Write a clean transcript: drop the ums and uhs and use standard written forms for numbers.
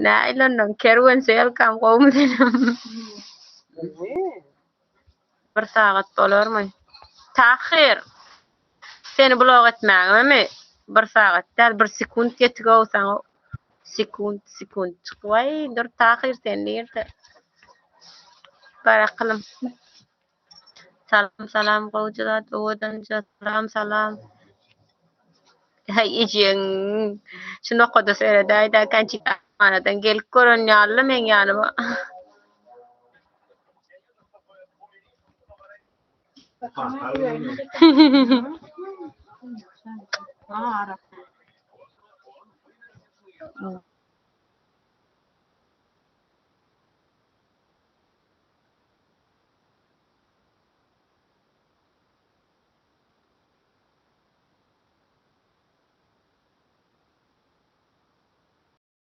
Näil onnoň Kerwen selkam gowmy senem. Bir sagat bolarmy? Tahyr! Seni blok etmägememi bir sagat däl bir sekunt ýetigow saňa sekunt sekunt çykybaý dur Tahyr sen nirde? Bar akylym. Salam salam gowja zat owadanja salam salam. Haý ejeň şu nokada seredäýdä kançik-hanadan gelip gören ýaly-la meň ýanyma.